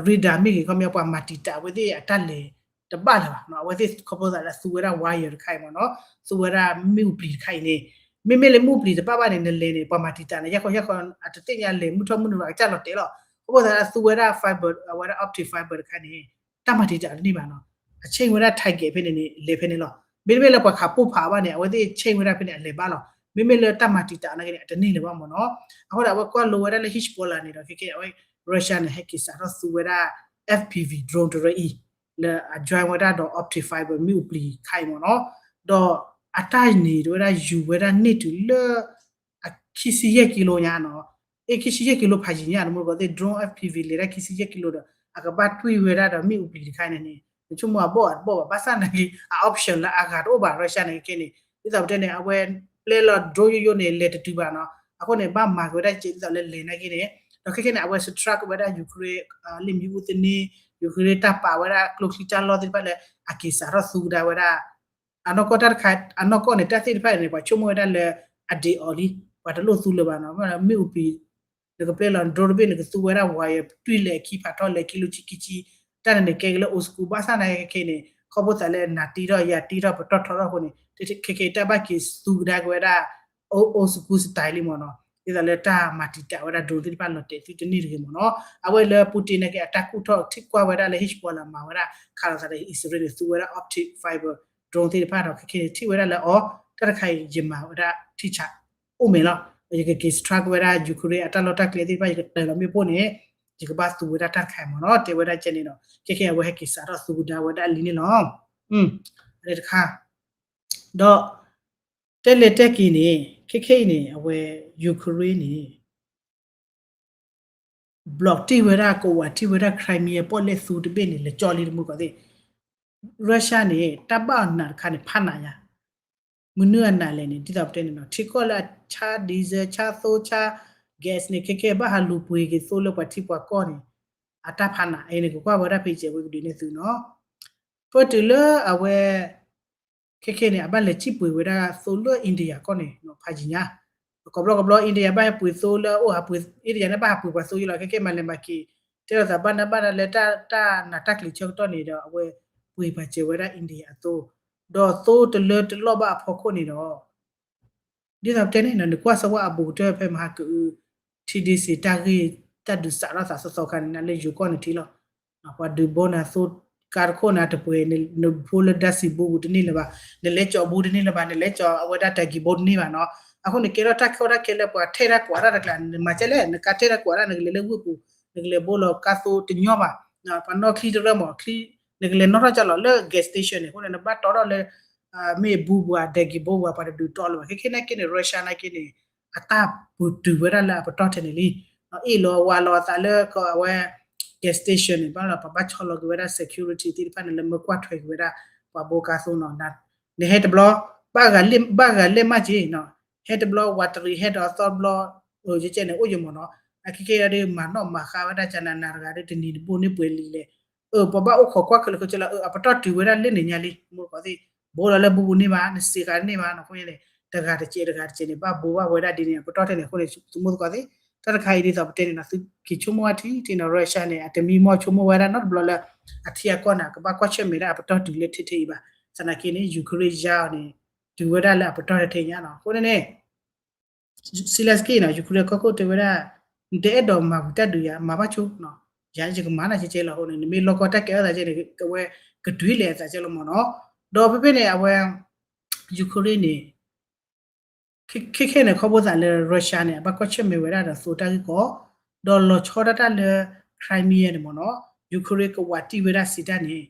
radar မ့ၢ်ဂ့ၤ ခီပညီပှၤမၤတံာ်တာ်အဝဲသ့ၣ်အတၢ်လဲၤတဘၣ်လၢၤဘၣ်နီၤ အဝဲသ့ၣ်ခီဖျိသးလၢသူဝဲဒၣ် wire တခါအံၤမ့ၢ်နီၤ သူဝဲဒၣ်မ့ၣ်အူပျံၤတခါအံၤန့ၣ် မ့မ့ၢ်လၢမ့ၣ်အူပျံၤတဘၣ်ဘၣ်န့ၣ် နလဲၤန့ၣ် ပှၤမၤတံာ်တာ်န့ၣ် ယဲၢ်ခီယဲၢ်ခီ အတသ့ၣ်ညါလဲၤမုၢ်ထီၣ်မုၢ်နုာ်ဘၣ် အကစၢ်လီၤတဲာ်လီၤ ခီဖျိသးလၢသူဝဲဒ၁ၣ် fiber အဝဲဒၣ် optic fiber တခါန့ၣ် တၢ်မၤတံာ်တာ်တန့ၢ်ဘၣ်နီၤ အ change ဝဲဒၣ် target ဖဲန့ၣ်န့ၣ် လဲၤဖဲန့ၣ်လီၤ မ့တမ့ၢ်လၢပှၤခးပိၢ်ဖးဘၣ်န့ၣ် အဝဲသ့ၣ် change ဝဲဒၣ်ဖဲန့ၣ် အလဲၤဘၣ်လီၤ မ့မ့ၢ်လၢတၢ်မၤတံာ်တာ်နာ်က့န့ၣ် အတန့ၢ်လၢၤဘၣ်မ့ၢ်နီၤ အဃိဒီးအဝဲကွၢ်လိဝဲဒၣ်လၢ Hezbollah န့ၣ်ဒီး ခဲခဲအဝဲ Russia န့ၣ် ဟဲက့ၤစးထီၣ်သူဝဲဒၣ် FPV drone တရၢအံၤ လၢအ join ဝဲဒၣ်ဒီး optic fiber မ့ၣ်အူပျံၤခါအံၤမ့ၢ်နီၤ ဒီးအတၢ်န့ၣ် တဝဲဒၣ်ယူၤဝဲဒၣ်န့ၢ်တုၤလၢ အခံဆံယဲၢ်ကံလိညါနီၤ အ့ ခံဆံယဲၢ်ကံလိဖးယံၤညါ နမ့ၢ်ကီးသ့ၣ် drone FPV လဲၤဒၣ်ခံဆံယဲၢ်ကံလိဒီး အကဘၣ်တွံၢ်ဝဲဒၣ်ဒီးမ့ၣ်အူပျံၤတခါန့ၣ်န့ၣ် နဆိကမိၣ်အဘီၣ်အတဘီၣ်ဘၣ် ဘၣ်ဆၣ်နာ်က့ အ option လၢအဂၤတအိၣ်ဘၣ် Russia န့ၣ်ခဲန့ၣ် ဒ်သိးပတဲန့ၣ် အဝဲပျဲလီၤ drone ယိယိန့ၣ် လဲၤတတုၤဘၣ်နီၤ အဃိန့ၣ် ဘၣ်မၤက့ၤဝဲဒၣ်စဲးဒ်သိးလၢလဲၤနာ်က့န့ၣ် ဒီးခဲခဲန့ၣ် အဝဲ strike ဝဲဒၣ် Ukraine လံာ်မံၤအူသန့ Ukraine တၢ်ပာ်ဝဲဒၣ်ကျိချံတၢ်လီၢ်သ့ၣ်တဖၣ်လၢ အက့ၤစးထီၣ်သူကဒါဝဲဒၣ် အနီၢ်ကီၢ်တၢ်တခါ အနီၢ်ကီၢ်န့ၣ် တၢ်သ့ၣ်တဖၣ်န့ၣ် ပှၤဆိကမိၣ်ဝဲဒၣ်လၢ အဒ့အီၤလံ ပှၤတလိၣ်သူလၢၤဘၣ်နီၤ မ့ၣ်အူပျံၤ နကပျဲလီၤ drone တဘ့ၣ် နကသူဝဲဒၣ် wire တွံၢ်လဲၤခံဖးထီၣ်လဲၤခံလိၤဆံခံဆံ တၢ်န့ၣ်န့ၣ် ကဲက့ၤလၢ old school ဘၣ်ဆၣ်နာ်က့ခဲခဲန့ၣ် ခီဖျိသးလၢနၤတံထီၣ်ယၤတံထီၣ်ပတီၢ်ထီထီၣ်အဃိန့ၣ် ခဲခဲတၢ်ဘၣ်က့ၤသူကဒါက့ၤဝဲဒၣ် old school style လံမ့ၢ်နီၤ ဒ်သိးလၢတၢ်မၤတံာ်တာ်ဝဲဒၣ် drone သ့ၣ်တဖၣ်လီၤတဲာ်သုတန့ၢ်တဂ့ၤမ့ၢ်နီၤ အဝဲလၢ Putin နာ်က့ အတၢ်ကူၣ်ထီၣ်ထံၣ်ကွၢ်ဝဲဒၣ်လၢ Hezbollah မၤဝဲဒၣ် ခးလိာ်သးဒီး အံၣ်စရ့လးန့ၣ် သူဝဲဒၣ် optic fiber drone သ့ၣ်တဖၣ်ဒီး ခဲခဲန့ၣ် ထံၣ်ဝဲဒၣ်လၢအီၤ တၢ်တခါအံၤ ယမၤဝဲဒၣ်ထံဆးအိၣ်မဲာ်လီၤ. ယကက့ၤ strike ဝဲဒၣ် Ukraine အတၢ်လီၢ်တၢ်ကျဲသ့ၣ်တဖၣ် ယကတၢၢ်လီၤမ့ၣ်ပိၢ်န့ၣ် ယကဘၣ်သူဝဲဒၣ်တၢ်တခါအံၤမ့ၢ်နီၤ တဲဝဲဒၣ်ကဲန့ၣ်ဒီး ခဲခဲအဝဲဟဲက့ၤစးထီၣ်သူကဒါဝဲဒၣ်အလံာ်န့ၣ်လီၤ. အတခါ ဒီး တဲလဲၤတဲက့ၤန့ၣ် ခဲခဲအံၤန့ၣ် အဝဲ Ukraine န့ၣ် block တံၢ်ဝဲဒၣ် ကဝးတံၢ်ဝဲဒၣ် Crimea ပီၣ်လဲၣ်သူတဘ့ၣ်န့ၣ် လဲၤကၠီလံတမူတကိးသ့ၣ် Russia န့ၣ် တၢ်ဘၣ်အီၤနးတခါန့ၣ် ဖးနးညါ မနုၤအနးလဲၣ်န့ၣ် ဒ်သိးပတဲန့ၣ်နီၤ ထံကီၢ်လၢအဆါ diesel ဆါသိဆါ gas န့ၣ် ခဲခဲဘၣ်ဟးလူၤပှ့ၤက့ၤသိလၢပှၤထံပှၤကီၢ်န့ၣ် အတၢ်ဖးနး အံၤန့ၣ် ကကွၢ်ဝဲဒၣ်ဖဲကဲးဝဲကဒုးန့ၢ်သုနီၤ ဖဲတုၤလၢအဝဲ ခဲခဲန့ၣ် အဘၣ်လဲၤစံၣ်ပှ့ၤဝဲဒၣ်သိလၢ India ကီၢ်န့ၣ် ဖးယံၤညါ ကိးဘျီကဘျီ India ဘၣ်ဟဲပှ့ၤသိလၢအအိၣ်ဟးပှ့ၤ India န့ၣ် ဘၣ်ဟးပှ့ၤပှၤသိယံလီၤ ခဲခဲမၤလဲၤမၤက့ၤ တဲလိာ်သးဘၣ်နးဘၣ်နးလၢတၢ်နးတၢ်ကျံၤဆၢကတီၢ်န့ၣ်ဒီး အဝဲပှ့ၤပာ်စၢၤဝဲဒၣ် India အသိ ဒီးသိတလၢတလီၢ်ဘၣ်အဖီခိၣ်န့ၣ်ဒီး ဒ်သိးပတဲန့ၣ်နီၤ နကွၢ်စၢၤဝဲအဘူးကတၢၢ်ဖဲမဟါကအု ထံဒ့စ့ၤတၢ်ဂ့ၢ် တၢ်ဒုးစးထီၣ်သးသီသီခါန့ၣ် လၢယိၤကီၢ်န့ၣ်ထံလီၤ. ပှၤဒုးဘီနၤသိ ကါတခိၣ်နၤတပှဲၤ နဖိလၢဒၢစံးဘိပူၤတန့ၢ်လၢၤဘၣ်, နလဲၤကၠီၤဘိတန့ၢ်လၢၤဘၣ်, နလဲၤကၠီၤအဝဲဒၣ်တၢ်ကံးဘိတန့ၢ်ဘၣ်နီၤ. အဃိန့ၣ် ကဲထီၣ်တၢ်ကီတၢ်ခဲလၢပှၤထဲတၢ်ကွၢ်တၢ်တကျါ နမၤကဲလဲၣ် နကါထဲတၢ်ကွၢ်တၢ် နကလဲၤလၢဝ့ၢ်ပူၤ နကလဲၤဘိလီၤကါသိတညီဘၣ်, ပှၤနီၣ်ချံတရၢမး ချံ နကလဲၤနီၣ်ထီၣ်ကၢ်လီၤလၢ gas station န့ၣ် အဃိန့ၣ် နဘၣ်တီထီၣ်လၢ မ့ၢ်ဘူပှၤ တၢ်ကံးဘိပှၤ ပှၤတဒုးတီလၢၤဘၣ်. ခဲခဲနာ်က့န့ၣ် Russia နာ်က့န့ၣ် အတၢ်ပတုာ်ဝဲဒၣ်လၢအပတီၢ်ထဲန့ၣ်လံ. အ့ၣ်လီၤဝါလီၤအသးလၢကီၢ်အဝဲ gas station န့ၣ် ဘၣ်လီၤ ပှၤဘၣ်ဆီလီၤက့ၤဝဲဒၣ် security သ့ၣ်တဖၣ်န့ၣ် လၢမၢကွၢ်ထွဲက့ၤဝဲဒၣ် ပှၤဘိကါသိနီၤ. နဟဲတဘျီ ဘၣ်ဂၤလဲၣ်မးက့ၤနီၤ, ဟဲတဘျီ ဝးတရံး ဟဲဒီးသီတဘျီ ယကဲန့ၣ် အိၣ်ယမ့ၢ်နီၤ, အခဲခဲအံၤဒီး မၤနီၣ်မၤဃါဝဲဒၣ် ကနၤနၤတဂၤဒီး တနံၤတဘိန့ၣ်ပှဲၤလံလဲၣ်. အၢ ပှၤဘၣ်အိၣ်ခိးကွၢ်ခဲလၢာ်ခဲဆ့လီၤ. အၢ အပတီၢ်တုၤဝဲဒၣ်လၢန့ၣ်ညါလံ မူတကိးသ့ၣ်, ဘိလီၤလၢဘူပူၤန့ၢ်ဘၣ်, နစ့းဃာ်န့ၢ်ဘၣ်နီၤ. အဃိန့ၣ် တဂၤတစဲးတဂၤတစဲးန့ၣ် ဘၣ်ဘိဘၣ်ဝဲဒၣ်ဒ်န့ၣ် အပတီၢ်ထဲန့ၣ် အဃိန့ၣ် သုမူတကိးသ့ၣ်, တၢ်တခါအံၤဒ်သိးပတဲန့ၣ်နီၤ သုက့ၤဆိကမိၣ်ဝဲထံထံနီၤ Russia န့ၣ် အတမံမီၢ်ဆိကမိၣ်ဝဲဒၣ်နီတဘျီလၢ အထံအကီၢ်န့ၣ် ကဘၣ်ကွၢ်ဆၢၣ်မဲာ်ဒၣ်အပတီၢ်တုၤလၢထဲထဲအံၤဘၣ်. သနာ်က့န့ၣ် Ukraine ယါအီၤန့ၣ် တုၤဝဲဒၣ်လၢအပတီၢ်ထဲထဲညါနီၤ. အဃိန့ၣ်န့ၣ် Zelensky နီၤ Ukraine ကီၢ်ခိၣ်တဲဝဲဒၣ် နတအဲၣ်ဒိးမၤဝံၤတၢ်ဒုးယၤ မၤဘၣ်ဆိနီၤ, ယၤယကမၤနၤကဲကဲလီၤ. အဃိန့ၣ် နမ့ၢ်လီၢ်ကီတၢ်ကဲထီၣ်သးကဲန့ၣ် ကဝဲကတုၤလဲၤအသးကဲလီၤမ့ၢ်နီၤ. ဒီးဖဲဖဲန့ၣ် အဝဲ Ukraine န့ၣ် ခဲခဲန့ၣ် ခီဖျိသးလၢ Russia န့ၣ် အဘၣ်ကွၢ်ဆၢၣ်မဲာ်ဝဲဒၣ်ဒီးသိတၢ်ဂ့ၢ်ကီ, ဒီးလီၤဆီဒၣ်တၢ်လၢ Crimea န့ၣ်မ့ၢ်နီၤ, Ukraine ကဝးတံၢ်ဝဲဒၣ်စံးတၢ်န့ၣ်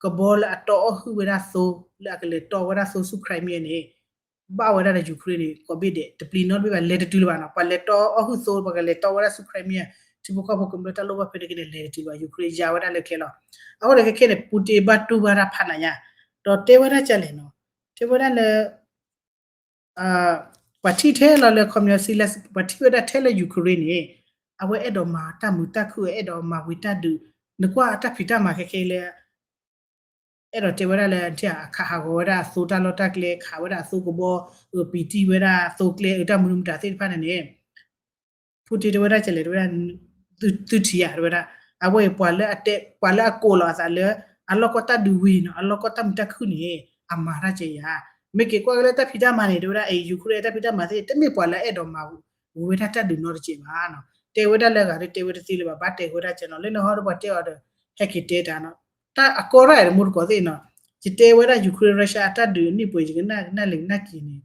ကဘီလၢအတီအီၣ်ဟုၣ်ဝဲဒၣ်သိ လၢအကလဲၤတီဝဲဒၣ်သိဆူ Crimea န့ၣ် ဘၣ်ဝဲဒၣ်ဒီး Ukraine န့ၣ် ကိးဘ့ၣ်ဒဲး တပျံၤနီတဘ့ၣ်ဘၣ် လဲၤတတုၤလၢၤဘၣ်နီၤ. ပှၤလဲၤတီအီၣ်ဟုၣ်သိ ပှၤကလဲၤတီဝဲဒၣ်ဆူ Crimea ထံဖိကီၢ်ဖိကမျၢၢ်တၢ်လိၣ်ဘၣ်ဖဲန့ၣ်က့န့ၣ် လဲၤတတုၤလၢၤဘၣ် Ukraine ယါဝဲဒၣ်လၢခဲလီၤ. အဃိန့ၣ်ခဲခဲန့ၣ် Putin ဘၣ်တူၢ်ဘၣ်တၢ်ဖးနးညါ, ဒီးတဲဝဲဒၣ်ကလဲၣ်နီၤ, တဲဝဲဒၣ်လၢ ပှၤထံၣ်ထဲလီၤလၢခီပညီ Zelensky ပှၤထံၣ်ဝဲဒၣ်ထဲလၢ Ukraine န့ၣ် အဝဲအဲၣ်ဒိးမၤတၢ်မုာ်တၢ်ခုၣ် အဲၣ်ဒိးမၤဝံၤတၢ်ဒုး, နကွၢ်တၢ်ဖံးတၢ်မၤခဲခဲလၢ အဲၣ်ဒိးတဲဝဲဒၣ်လၢ အခးဟးဂီၤဝဲဒၣ်အသိတၢ်လီၢ်တၢ်ကျဲ ခးဝဲဒၣ်အသိကဘီ ပံာ်တံၢ်ဝဲဒၣ်သိကျဲ အတၢ်မနုၤမတၤသ့ၣ်တဖၣ်န့ၣ်န့ၣ် Putin တဲဝဲဒၣ်ကလဲၣ် တဲဝဲဒၣ် သုထံၣ်ဧါ တဲဝဲဒၣ်, အဝဲအံၤ ပှၤလၢအကိးလီၤအသးလၢ အလီၢ်ကီတၢ်ဒုးဝံၤနီၤ အလီၢ်ကီတၢ်မုာ်တၢ်ခုၣ်န့ၣ် အမၤတၢ်ကဲဧါ, မ့ၢ်က့ၤကွၢ်က့ၤလၢတၢ်ဖံးတၢ်မၤန့ၣ် တဲဝဲဒၣ် Ukraine တၢ်ဖံးတၢ်မၤသ့ၣ် တမ့ၢ်ပှၤလၢအအဲၣ်ဒိးမၤဝံၤဝဲဒၣ်တၢ်ဒုးနီတစဲးဘၣ်နီၤ, တဲဝဲဒၣ်လၢအဂၤဒီးတဲဝဲတသ့လၢၤဘၣ် ဘၣ်တဲဝဲဒၣ်ကဲနီၤ လၢနဟီဒီးပှၤတဲအီၤဒီး ဟဲက့ၤတဲတၢ်နီၤ, တၢ်အကီရၣ်တမူတကိးသ့ၣ်နီၤ, ယတဲဝဲဒၣ် Ukraine Russia အတၢ်ဒုးအနံၣ်ပှဲၤ ယကနၣ်ကနၣ်လံကနၣ်က့ၤန့ၣ်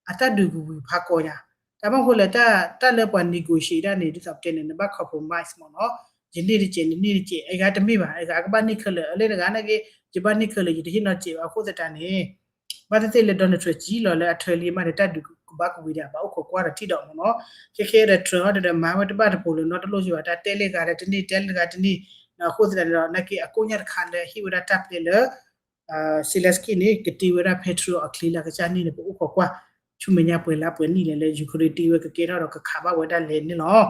အတၢ်ဒုးကဝံၤဖးကီညါ, တၢ်မ့ၢ်ဃိလၢ တၢ်လၢပှၤ negotiate ဒၣ်န့ၣ် ဒ်သိးပတဲန့ၣ် နဘၣ် compromise မ့ၢ်နီၤ, ယန့ၢ်တစဲး နန့ၢ်တစဲး အဂၤတမ့ၢ်ဘၣ် အဂၤကဘၣ်န့ၢ်ခဲလၢာ် အလၢနဂၤနာ်က့ ယဘၣ်န့ၢ်ခဲလၢာ် ယတဟ့ၣ်နီတစဲးဘၣ် အဃိသတးန့ၣ် ဘၣ်သ့ၣ်သ့ၣ်လၢ Donald Trump ကံလီၤလၢအထၢလံမးန့ၣ် တၢ်ဒုးကဘၣ်ကဝံၤဒီး ဘၣ်အိၣ်ခိးကွၢ်ဒီးထံၣ်ဒီးမ့ၢ်နီၤ, ခဲခဲဒီး Trump ဟီဒီး မၤဝဲတဘၣ်တပိၤလၢၤနီတလိၣ်ကဘၣ် တၢ်တဲလၢဂၤဒီးတန့ၢ် တဲလၢဂၤတန့ၢ်, အဃိသတးန့ၣ်ဒီး နာ်က့အကိညၢ်တခါလၢဟ့ၣ်ဝဲဒၣ်တၢ်ပျဲလၢ Zelensky န့ၣ် ကတ့ဝဲဒၣ် Patriot အချံလၢအကစၢ်န့ၣ်န့ၣ် ပအိၣ်ခိးကွၢ် ဆူမဲာ်ညါပှဲၤလါပှဲၤနံၣ်လဲၣ်လၢ Ukraine တ့ဝဲကကဲထီၣ်ဒီးကခးဘၣ်ဝဲဒၣ်လဲၣ်န့ၣ်လီၤ.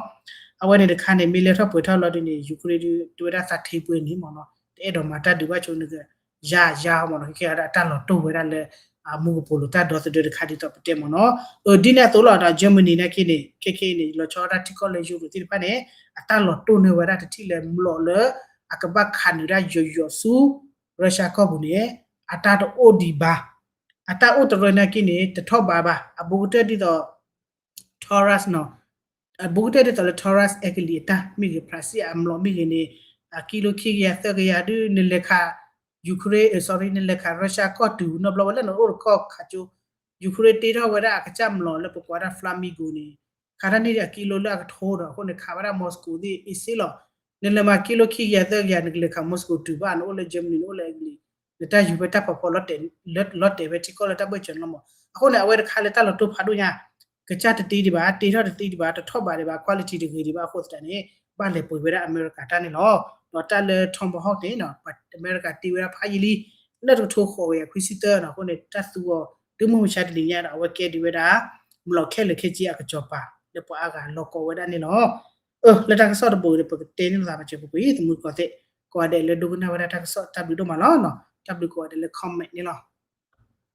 အဝဲန့ၣ်တခါန့ၣ် မ့ၢ်လဲၤထီၣ်ပှဲၤထီၣ်လီၤဒ်န့ၣ် Ukraine ဒုးတဲဝဲဒၣ်သးထ့ပှဲၤန့ၣ်မ့ၢ်နီၤ, တအဲၣ်ဒိးမၤတၢ်ဒုးဘၣ်ဆိန့ၣ် ယါယါမ့ၢ်နီၤ, ခဲခဲဒီးအတၢ်လီၤတိၢ်ဝဲဒၣ်လၢ မူကပိာ်လိၤတၢ်ဒီသဒၢတခါဒ်သိးပတဲမ့ၢ်နီၤ. အၢ ဒ်န့ၣ်အသိးလီၤဒီး Germany နာ်က့န့ၣ် ခဲခဲအံၤန့ၣ် လီၤဆီဒၣ်တၢ်ထံကီၢ်လၢ Europe သ့ၣ်တဖၣ်န့ၣ် အတၢ်လီၤတိၢ်န့ၢ်ဝဲဒၣ်တထံၣ်လၢမျိာ်လၢ အကဘၣ်ခးနုာ်ဒၣ်ယိာ်ယိာ်ဆူ Russia ကီၢ်ပူၤန့ၣ် အတၢ်တအိၣ်ဒံးဘၣ်, အတၢ်အိၣ်တရၢနာ်က့န့ၣ် တထီၣ်ဘးဘၣ်, အဘူးကတၢၢ်ဒ်သိး Taurus နီၤ, အဘူးကတၢၢ်ဒ်သိးလၢ Taurus အဲကလံးအတၢ်မ့ၢ်ဂ့ၤ ဖရၣ်စံၣ်အမျိာ်မ့ၢ်ဂ့ၤန့ၣ် အကံလိခံကယၤသၢကယၤဒုး နလဲၤခး Ukraine, sorry နလဲၤခး Russia ကီၢ်တုၤနီတဘျီဝဲလၢနအိၣ်တခီၣ်ခးကၠိ Ukraine တ့ထီၣ်ဝဲဒၣ်အကစၢ်မျိာ်လၢပကိးဝဲဒၣ် Flamingo န့ၣ် ခးတၢ်န့ၢ်ဒံးအကံလိလၢအကထိဒီး အဃိန့ၣ် ခးဝဲဒၣ် Moscow သ့ၣ် easy လီၤ. နလဲၤမၤကံလိခံကယၤသၢကယၤ နကလဲၤခး Moscow တုၤဘၣ် နအိၣ်လၢ Germany နအိၣ်လၢ Italy နတၢ်ယူၤဖဲတၢ်ဖီဖီလီၤတဲာ်ဝဲထံကီၢ်လၢတၢ်ဘၢၣ်စၢၤန့ၣ်လီၤမး. အဃိန့ၣ် အဝဲတခါလၢတၢ်လီၤတိၢ်ဖးဒိၣ်ညါ ကစၢ်တတ့ဒံးဘၣ် တ့ထီၣ်တတ့ဒံးဘၣ် တထီၣ်ဘးဒံးဘၣ် quality တဂ့ၤဒံးဘၣ်အဃိသတးန့ၣ် ဘၣ်လဲၤပှ့ၤဝဲဒၣ်အမဲရကၤတၢ်န့ၣ်လီၤ. ဒီးတၢ်လၢ Tomahawk န့ၣ် အမဲရကၤတ့ဝဲဒၣ်ဖးယံာ်လံ လၢတကထိဃိးကယၤခွံဆံသၢန့ၣ် အဃိန့ၣ် တၢ်သူအီၤ တုၤမုၢ်မဆါတနံၤညါဒီး အဝဲကဲဒံးဝဲဒၣ် မျိာ်ခဲလၢာ်ခဲဆ့အကစီၤပၤ လၢပှၤအါဂၤလီၤကီဝဲဒၣ်န့ၣ်လီၤ. အၢ လၢတၢ်ကစီၣ်တဘိအံၤဒီး ပကတဲန့ၢ်လိာ်သးပာ်စၢၤပပှ့ၤ သမုၢ်သကိးသ့ၣ် ကိးဂၤဒဲးလၢဒိကနၣ်ဝဲဒၣ်တၢ်ကစီၣ်တၢ်ဘျုးဒိၣ်မးလီၤ. တၢ်ဘျုးကိးဂၤဒဲးလၢ comment န့ၣ်လီၤ.